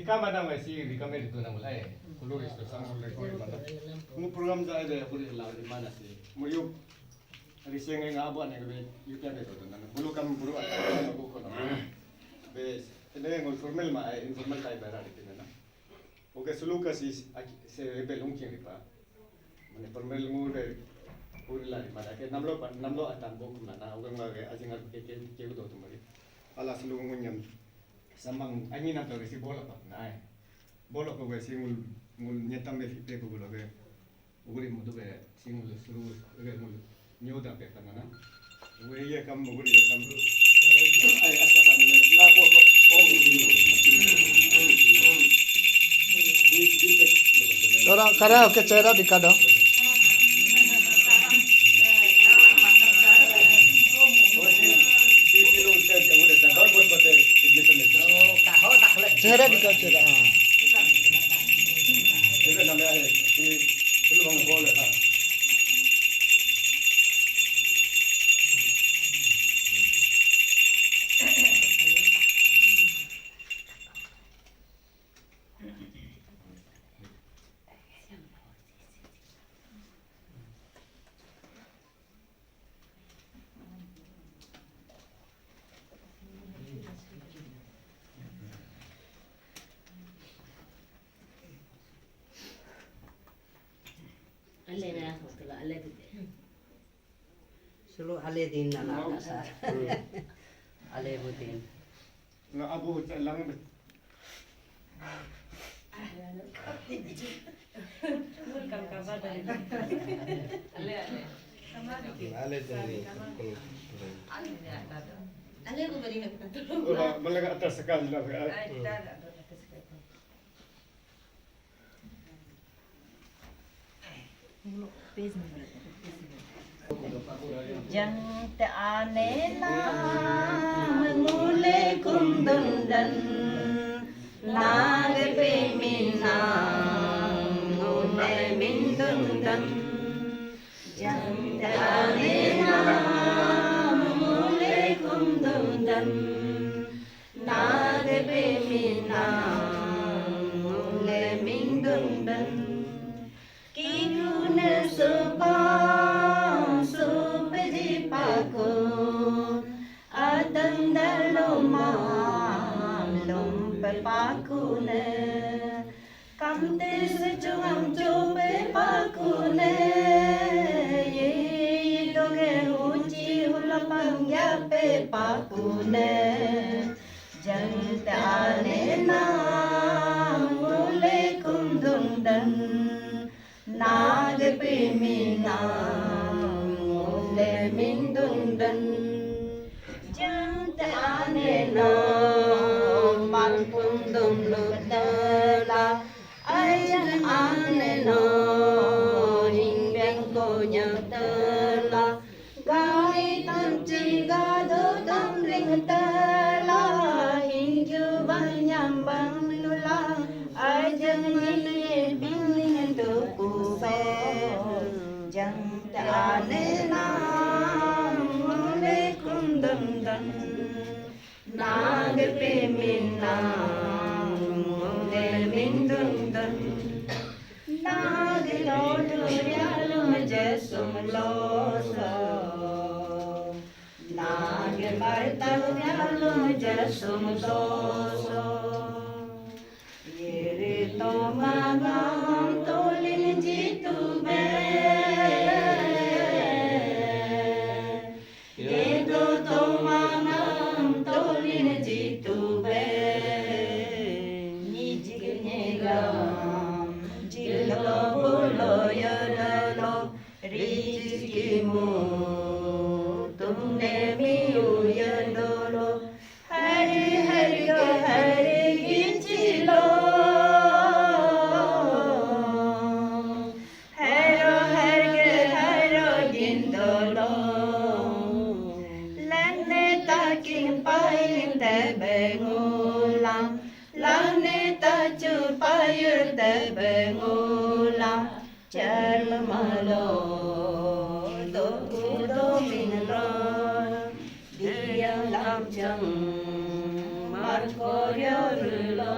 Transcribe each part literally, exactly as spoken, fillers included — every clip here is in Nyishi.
Kama nama si recommend tu nama lai. Kulu resto sama lai kau mana. Mu program saya deh kuli la di mana si. Mu yuk. Riseng nga abu ane kebe yuk ya betul nama. Bulu kam bulu ada nama buku nama. Bes. Ini ngul formal ma, eh, informal type era di sini na. Oke, sulu ka si se rebel hungking ripa. Mane formal ngu re puri la ripa. Ake namlo pa namlo atan bo kumna na oke ngage ajing ar ke ke ke do tumari. Ala sulu ngunyam. Samang anyi nam to si bola pa na ai. Bola ko ge si ngul ngul nyetam be pe ko lo ge. Uguri mudu be si ngul sulu ge ngul nyoda pe pa na na. Ue ye kam uguri ye kam. Ai asta pa na na ko ko. Tora kara ke chehra dikha do. Chehra dikha, chehra. Ha. Ale na hotel ale. Sulu ale din na la kasa. Ale budin. Na abu lang. Ale din. Ale ko bari hakta. Wala malaga atas sekali lah. Jang te ane na mengule kundundan, nage pemina mengule mindundan. Jang te ane na mengule kundundan, nage pemina mengule mindundan. Kikune supa supe di paku, adang daloma lumpe pakune. Kamte sejungam cupe pakune, ye doge uci ulapang yape pakune. Jante ane na mule kundundan. Nage pimina mule mindundan. Jante ane no malpundum lutela. Ayan ane no hingbeng ko nyatela. Gai tamci gado tamring tela, hingju banyam bang nula, ajang nini bingling tuku so. Jang te ane na mule kundam dan, nage pimina mule mindundan. Nage lodu yalu jesum loso. Nage bartau yalu jesum loso. Yeri to magam tolin jitu be. Yedo to manam tolin jitu be. Nijik nigam jilo bulo yadalo. Rijikimu tumne miu yadalo. Hari hari ga hari gichilo. Haro harge haro gindolo. Langne takin payin te bengula. Langne tachu payu te bengula. Chalmalo doku dominglo. Diang lamjang marko yorlo.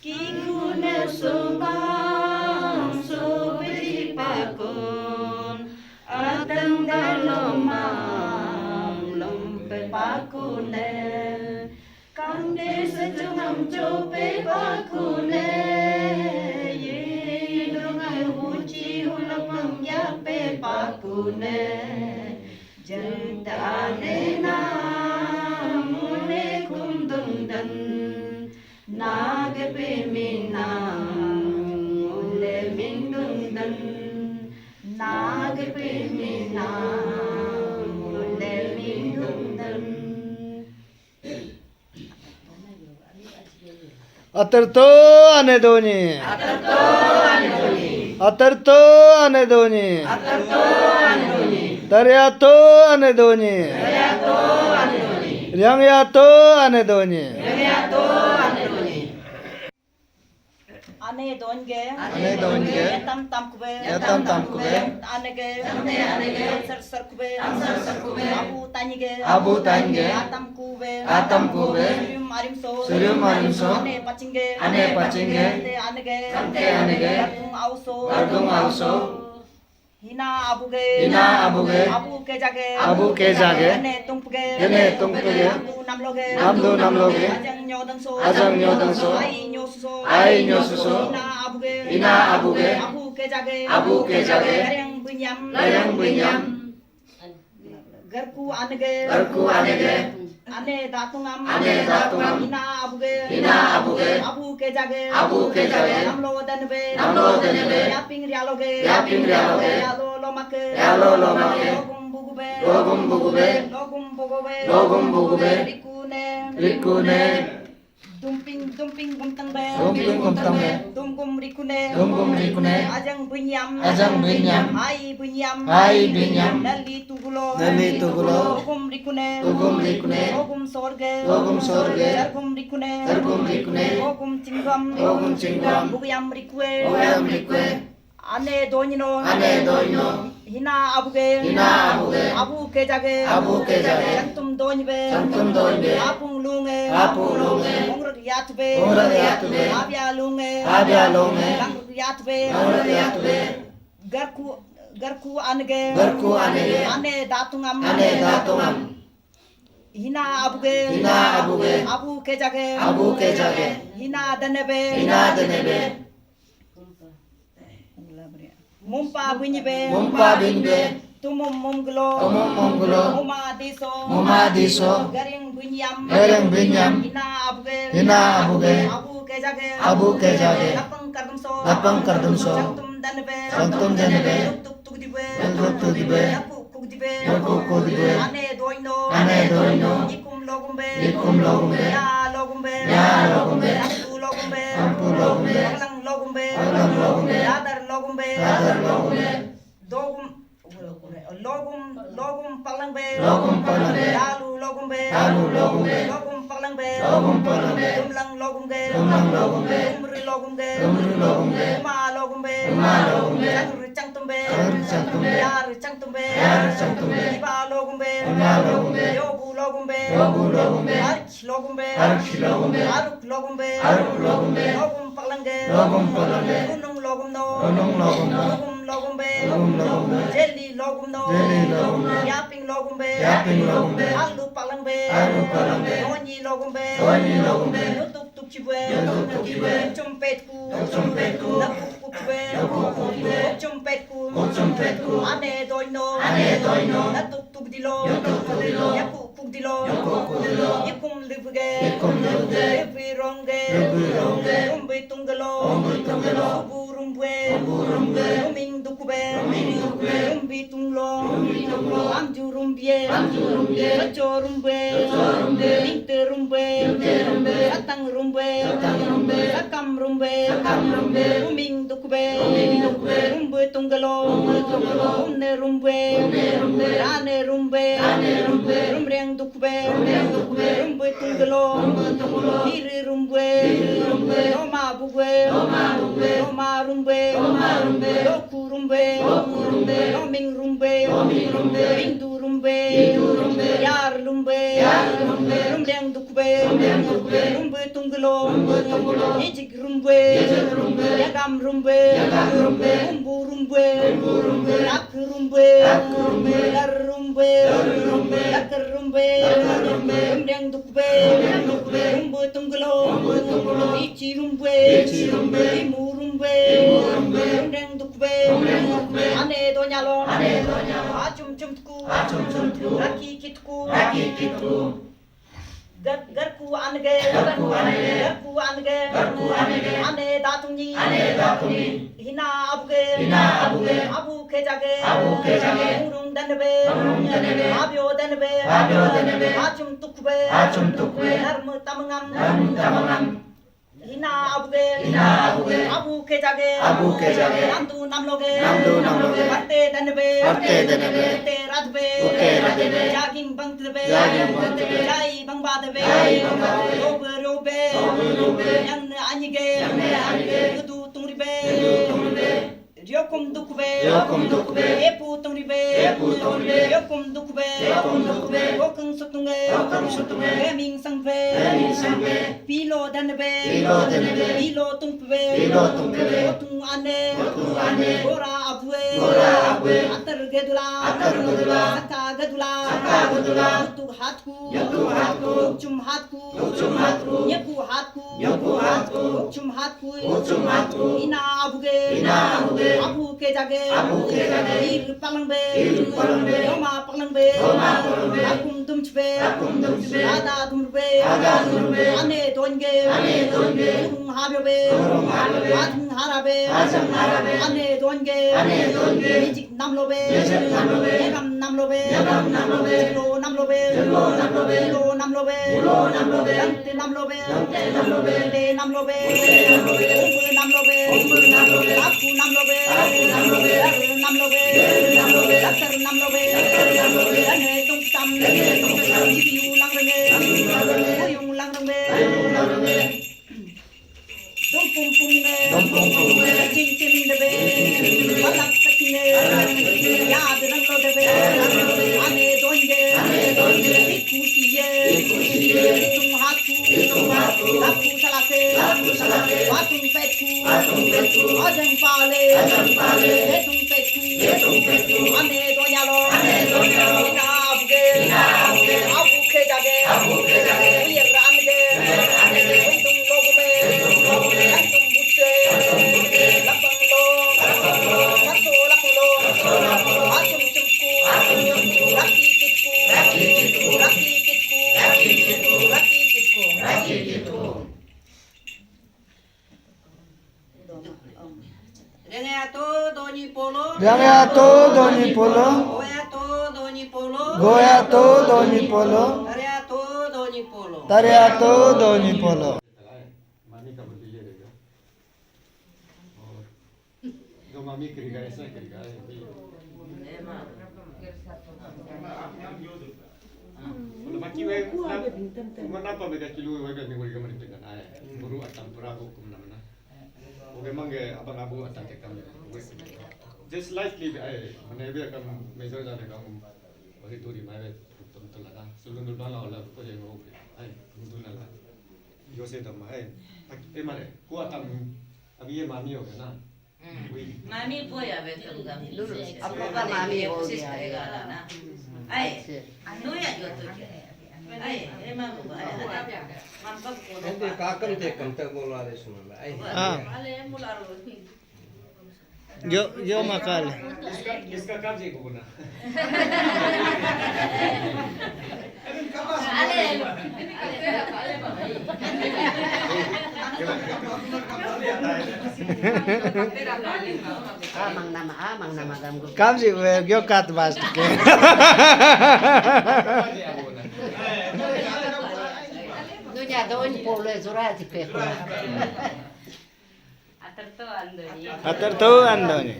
Kikune sumang supri pakun, atang dalomam lumpe pakune. Kande sejungam chope pakune, yidungai huchi hulamam yape pakune. Jentane na mune kumdundan, nagpimina mule mindundan, nagpimina mule mindundan. Atar to ane doni. Atar to ane doni. Tarya to ane doni. Ryangya to ane doni. Ane donge. Ane donge. Yatam tamkube. Yatam tamkube. Anege. Ante anege. Sar sarkube. Sar sarkube. Abu tanyige. Abu tanyige. Atam kube. Atam kube. Surium arimso. Surium arimso. Ane pachinge. Ane pachinge. Ante anege. Ante anege. Barkung auso. Barkung auso. Hina abuge. Hina abuge. Abu kejage. Abu kejage. Ene tungpege. Ene tungpege. Amdu namloge. Amdu namloge. Ajang nyodangso. Ajang nyodangso. Ai nyosuso. Ai nyosuso. Hina abuge. Hina abuge. Abu kejage. Abu kejage. Gareng bunyam. Gareng bunyam. Garku anege. Garku anege. Ane datungam. Ane datungam. Hina abuge. Hina abuge. Abu kejage. Abu kejage. Namlo danebe. Namlo danebe. Yaping rialoge. Yaping rialoge. Yalo lomake. Yalo lomake. Logum bugube. Logum bugube. Logum bugube. Logum bugube. Rikune. Rikune. Dumping, dumping gumtangbe. Dumping gumtangbe. Dumgum rikune. Dumgum rikune. Ajang bunyam. Ajang bunyam. Ai bunyam. Ai bunyam. Lali tugulo. Lali tugulo. Tugum rikune. Tugum rikune. Ogum sorge. Ogum sorge. Jargum rikune. Jargum rikune. Ogum chingam. Ogum chingam. Bugyam rikue. Bugyam rikue. Ane doino. Ane doino. Hina abuge. Hina abuge. Abu kejage. Abu kejage. Jantum doinbe. Jantum doinbe. Apung lunge. Apung lunge. Ongrak yatbe. Ongrak yatbe. Abia lunge. Abia lunge. Langrak yatbe. Langrak yatbe. Garku, garku anege. Garku anege. Ane datungam. Ane datungam. Hina abuge. Hina abuge. Abu kejage. Abu kejage. Hina danebe. Hina danebe. Mumpa bunyibe. Mumpa bunyibe. Tumum mumgulo. Tumum mumgulo. Muma diso. Muma diso. Garing bunyam. Garing bunyam. Hina abuge. Hina abuge. Abu kejage. Abu kejage. Lapang kardumso. Lapang kardumso. Jantum danebe. Jantum danebe. Tuk tuk tuk dibe. Tuk tuk tuk dibe. Yaku kukdibe. Yaku kukdibe. Ane doino. Ane doino. Ikum logumbe. Ikum logumbe. Ya logumbe. Ya logumbe. Ampu logumbe. Ampu logumbe. Palang logumbe. Palang logumbe. Dadar logumbe. Dadar logumbe. Dogum, logum, logum palangbe. Logum palangbe. Dalu logumbe. Dalu logumbe. Logum palangbe. Logum palangbe. Dumlang logumbe. Dumlang logumbe. Dumri logumbe. Dumri logumbe. Uma logumbe. Uma logumbe. Changri changtumbe. Changri changtumbe. Yar changtumbe. Yar changtumbe. Iba logumbe. Iba logumbe. Yobu logumbe. Yobu logumbe. Arch logumbe. Arch logumbe. Aruk logumbe. Aruk logumbe. Logum palangge. Logum palangge. Gunung logum no. Gunung logum no. Logum logumbe. Logum logumbe. Jeli logum no. Jeli logum no. Yaping logumbe. Yaping logumbe. Alu palangbe. Alu palangbe. Donyi logumbe. Donyi logumbe. Nutuk tukchibue. Nutuk tukchibue. Chumpetku. Chumpetku. Nakuk kukchibue. Nakuk kukchibue. Chumpetku. Chumpetku. Ane doino. Ane doino. Natuk tukdilo. Natuk tukdilo. Yaku kukdilo. Yaku kukdilo. Yikum libuge. Yikum libuge. Libu rongge. Libu rongge. Rumbi tunggelo. Rumbi tunggelo. Subu rumbue. Subu rumbue. Ruming dukube. Ruming dukube. Rumbi tunglo. Rumbi tunglo. Amju rumbie. Amju rumbie. Rocho rumbue. Rocho rumbie. Ningte rumbue. Ningte rumbue. Satang rumbue. Satang rumbue. Sakam rumbue. Sakam rumbue. Ruming dukube. Ruming dukube. Rumbi tunggelo. Rumbi tunggelo. Rumne rumbue. Rumne rumbue. Rane rumbue. Rane rumbue. Rumreng dukube. Rumreng dukube. Rumbi tunggelo. Rumbi tunggelo. Hiri rumbue. Hiri rumbue. Loma bugue. Loma bugue. Loma rumbue. Loma rumbue. Loku rumbue. Loku rumbue. Loming rumbue. Loming rumbue. Bindu rumbue. Bindu rumbue. Yar rumbue. Yar rumbue. Rumreng dukube. Rumreng dukube. Rumbi tunggelo. Yejik rumbe, yagam rumbe, umbu rumbe, tak rumbe, dar rumbe, dakar rumbe, umreng dukbe, rumbe tunggulo, ichi rumbe, imu rumbe, umreng dukbe, ane donyalo, achum chumtku, aki kitku, Gar-, garku ange, garku ange, garku ange, garku ange, ane datungni, ane datungni, hina abuge, hina abuge, abu kejage, abu kejage, urung danbe, urung danbe, abio danbe, abio danbe, achum tukbe, achum tukbe, narmu tamangam, narmu tamangam. Hina abuge, hina abuge, abu kejage, abu kejage, nandu namloge, nandu namloge, arte danbe, arte danbe, ute radbe, ute radbe, jaging bangtbe, jaging bangtbe, jai bangbadbe, jai bangbadbe, robe robe, robe robe, yang ne anyige, yang ne anyige, gudu tungribe, gudu tungribe. Riokum dukbe, riokum dukbe, epu tungribe, epu tungribe, riokum dukbe, riokum dukbe, gokeng sutunge, gokeng sutunge, geming sangbe, geming sangbe, pilo danbe, pilo danbe, pilo tungbe, pilo tungbe, gotung ane, gotung ane, gora abue, gora abue, atar gedula, atar gedula, saka gedula, saka gedula, utuk hatku, utuk hatku, ukchum hatku, ukchum hatku, nyepu hatku, Nyoku hatku. Uchum hatku. Uchum hatku. Ina abuge. Ina abuge. Abu kejage. Abu kejage. Ir palangbe. Ir palangbe. Yoma palangbe. Yoma palangbe. Akum dumchbe. Akum dumchbe. Ada dumrbe. Ada dumrbe. Ane donge. Ane donge. Urung habiobe. Urung habiobe. Ajang harabe. Ajang harabe. Ane donge. Ane donge. Mijik namlobe. Mijik namlobe. Yagam namlobe. Yagam namlobe. Jelo namlobe. Jelo namlobe. Jelo namlobe. Ulo namlobe. Dangte namlobe. Dangte namlobe. Ute namlobe. Ute namlobe. Umbu namlobe. Umbu namlobe. Aku namlobe. Aku namlobe. Daru namlobe. Daru namlobe. Daru namlobe. Dane tungsam. Dane tungsam. Jibiu langrenge. Jibiu langrenge. Uyung langrenge. Uyung langrenge. Dumpum pumge. Dumpum pumge. Cing cing debe. Balak sakinge. Yad ranglo debe. Ane donge. Ane donge. Iku siye. Iku siye. Itung hatku. Itung hatku. Laku salake. Laku salake. Batung petku. Batung petku. Ajang pale. Ajang pale. Betung petku. Betung petku. Ane donyalo. Ane donyalo. Ina abuge. Ina abuge. Abu kejage. Abu kejage. Uyer ange. Uyer ange. Untung logume. Untung logume. Untung bute. Untung bute. Lapang lo. Lapang lo. Laku laku lo. Laku laku lo. Achum chumku. Achum chumku. Raki kitku. Raki kitku. Raki kitku. Raki kitku. Raki kitku. Rengya to donyi polo. Rengya to donyi polo. Goya to donyi polo. Goya to donyi polo. Tarya to donyi polo. Tarya to donyi polo. Mami ka bhi ye dega. Aur mami kiri ga, aisa kiri ga. Maki we, na, umar na pa mega kilu we ga ni wori ga mari pingan ai. Buru atam pura hukum namna. Oke, mangge abang abu atam tekam. Just slightly be ai, mane be kam major jane kam wari duri mai be tum tum laga. Sulun dul bala wala ko je ngo ai, dul na la. Yo se dam ai. Eh, mare, ko atam, abhi ye mami ho gaya na. Mami boy abe tum gam. Apa ka mami boy ya? Ai, no ya jo to. Ai, eh, mami boy. Mami ko. Ende kakam te kam te bola re suna. Ai. Ah. Ale mula ro. Yo, yo makal. Iska, iska kam je ko na. Amang nama, amang nama gam gu. Kam si we gyo kat bas ke. Dunya doin pole zura ti pe ko. Atar to andoni. Atar to andoni.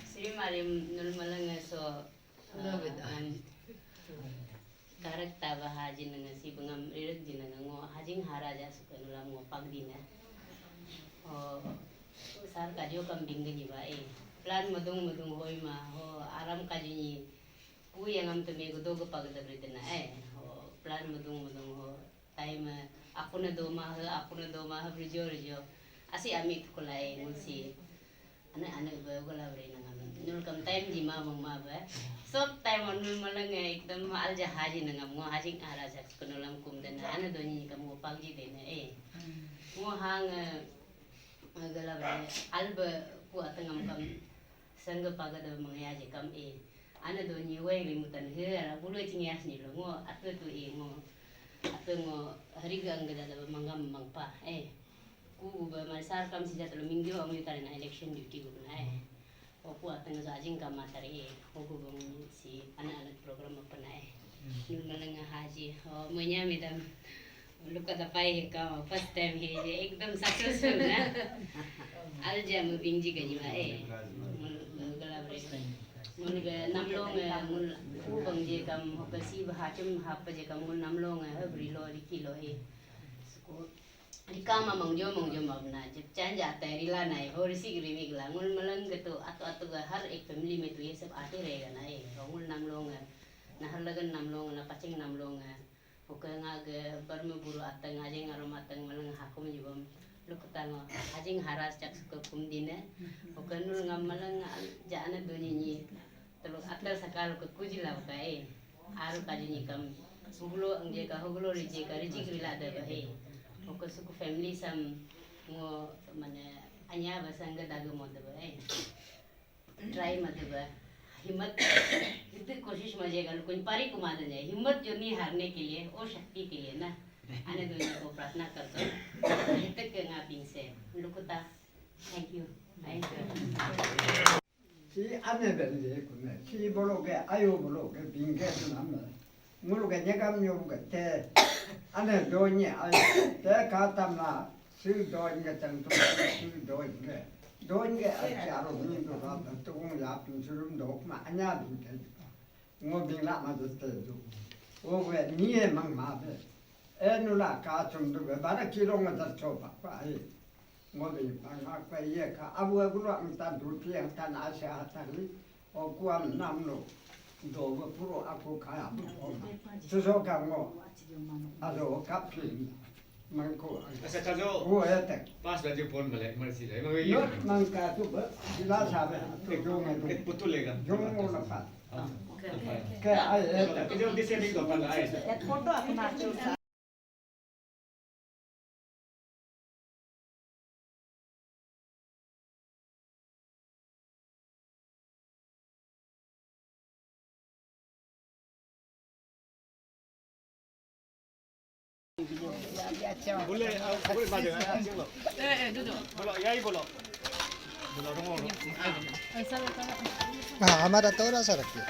Sri Marim nul malanga so. Karak taba hajin nanga si bengam ririk jin nanga ngo hajing hara ja suka nulam ngo pagdina. Oh, sar kajo kam bingga nyi ba eh. Plan madung madung hoi ma ho aram kajo nyi. Ku yang am teme gudo ke pagda bridena eh. Ho plan madung madung ho time Aku na doma he, aku na doma he, berjo, berjo. Asi ami tukulai ngul si. Ane, ane be gula beri nangam. Nul kam time jima bang ma be. Sok time nul maleng eh, ekdam alja haji nangam. Ngo haji ara jak kunulam kum dena. Ane doni kam ngo pagji dena eh. Ngo hang eh, gula beri albe ku atengam kam. Sangga paga da mangya je kam eh. Ane doni wai rimutan he ara bulu chingyas ni lo ngo atu tu eh ngo. Atu ngo hari ga angga da mangam mangpa eh. Ku guba marsar kam sija telo minggu ang yutar na election duty guba na eh. Oku ateng so ajing kam matar eh. Oku bang si anak-anak program apa na eh. Nul maleng haji. Oh, menya midam. Luka tapai ka first time he je ekdam successful na. Alja mu bingji ka jima eh. Mul gala bre. Mul ga namlong eh, mul ku bang je kam ka si bahachum hapa je kam mul namlong eh, bri lo riki lo eh. Suku Rikama mangjo mangjo mabna jep chanja tai rila nai ho risik rimik la ngul malang getu atu atu ga har ek family me tu ye sab aate rega nai ho ngul namlong eh, nahar lagan namlong eh, na paching namlong eh. Hoke nga ge barme buru ateng ajeng arom ateng malang hakum jubam lukta ngo ajeng haras chak suka kum dine. Hoke nul ngam malang jana doni ni. Teluk atel sakal ke kujila ka eh. Aru kaji ni kam. Huglo angje ka huglo rije ka rijik rila da ba eh. Oka suku family sam ngo mane anya ba sangga daga mo da ba eh. Try ma da ba. Himmat. Itni koshish ma je ka lukun pari kuma da je. Himmat jo nahi harne ke liye, wo shakti ke liye na. Ane doni ko pratna karta hoon. Itni ke nga pin se. Lukuta. Thank you. Thank you. Si ane ben je kune, si bolo ke, ayo bolo ke, bingke nam. Ngulu ke nyekam nyu ke te, ane donye ayo, te katam la, si donye tang tu, si donye. Donye ayo charo ni do ka, tukung ya pin surum do ma, anya bingke. Ngo bingla ma do te do. O we, ni e mang ma be. E nula ka chum do be, bara kilo ngo dar cho pa, pa ai. Ngo bing pa nga pa ye ka, abu abu lo ang tan du pi ang tan a sha tan ni. O kuam nam no. Do be puro aku ka abu ko ma. Su so ka ngo. Ado ka pi. Mang ko. Asa ka jo. O e tak. Pas baje phone male, mercy le. Mang ye. Not mang ka tu be. Sila sa be. Tu jo ngai tu. Putu le ga. Jo ngo la pa. Ke ai e tak. Ke jo dise ni ko pa ai. Photo apna chu. बोले, आ, बोले, बात है, आ, बोलो। ए, ए, दो, दो। बोलो, यही बोलो। बोलो, रुको, रुको। हाँ, हमारा थोड़ा सा रखिए।